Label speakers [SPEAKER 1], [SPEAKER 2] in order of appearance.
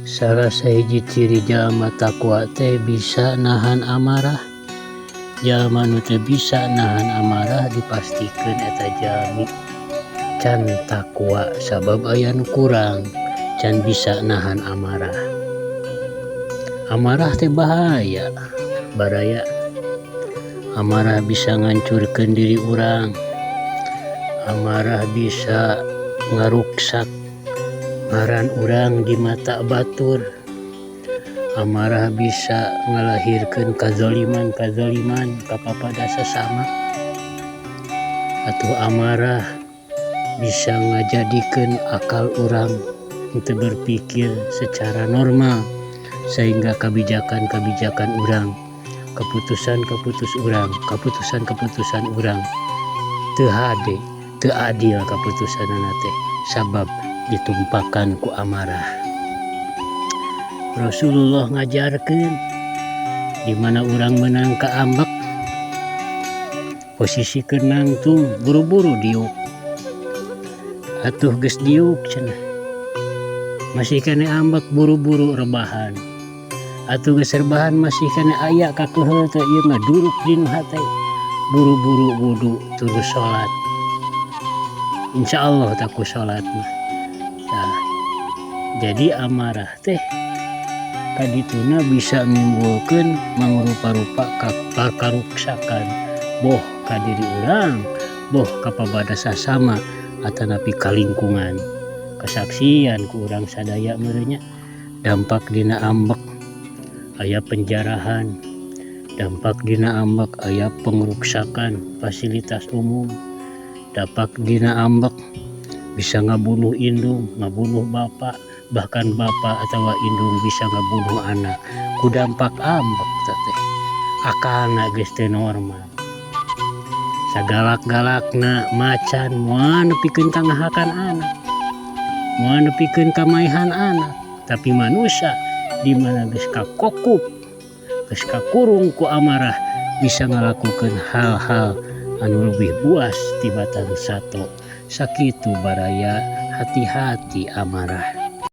[SPEAKER 1] Salah sahiji ciri jalma takwa teh bisa nahan amarah. Jalma nu teu bisa nahan amarah dipastikeun eta jalmi can takwa, sabab aya nu kurang, can bisa nahan amarah. Amarah teh bahaya, baraya. Amarah bisa ngancurkeun diri urang, amarah bisa ngaruksak ngaran urang di mata batur, amarah bisa ngalahirkeun kazaliman-kazaliman kapapada sasama, atau amarah bisa ngajadikeun akal urang henteu berpikir secara normal, sehingga kebijakan-kebijakan urang, keputusan-keputusan urang teu hade, teu adil kaputusanana teh, sabab ditumpakan ku amarah. Rasulullah ngajarkeun di mana urang meunang kaambek, posisikeun nangtung, buru-buru diuk. Atuh geus diuk cenah, masih keneh ambek, buru-buru rebahan. Atuh geus rebahan, masih keneh aya kakeuheul teh, ieu mah duruk dinu hate, buru-buru wudu terus salat. Insyaallah tah ku salat mah. Tah, jadi amarah teh kadituna bisa nimbulkeun mangrupa-rupa karuksakan, boh ka diri urang, boh kapada sasama, atanapi ka lingkungan. Kesaksian ku urang sadaya meureun nya, dampak dina ambek aya penjarahan, dampak dina ambek aya pengruksakan fasilitas umum, dampak dina ambek bisa ngabunuh indung, ngabunuh bapak, bahkan bapak atau indung bisa ngabunuh anak ku dampak ambek teh. Akalna geus teu normal, sagalak-galakna macan moal nepikeun ka ngahakan anak, moal nepikeun ka maehan anak. Tapi manusia di mana geus kakokup, geus kakurung ku amarah, bisa ngalakukeun hal-hal anu lebih buas tibatan sato. Sakitu, baraya, hati-hati amarah.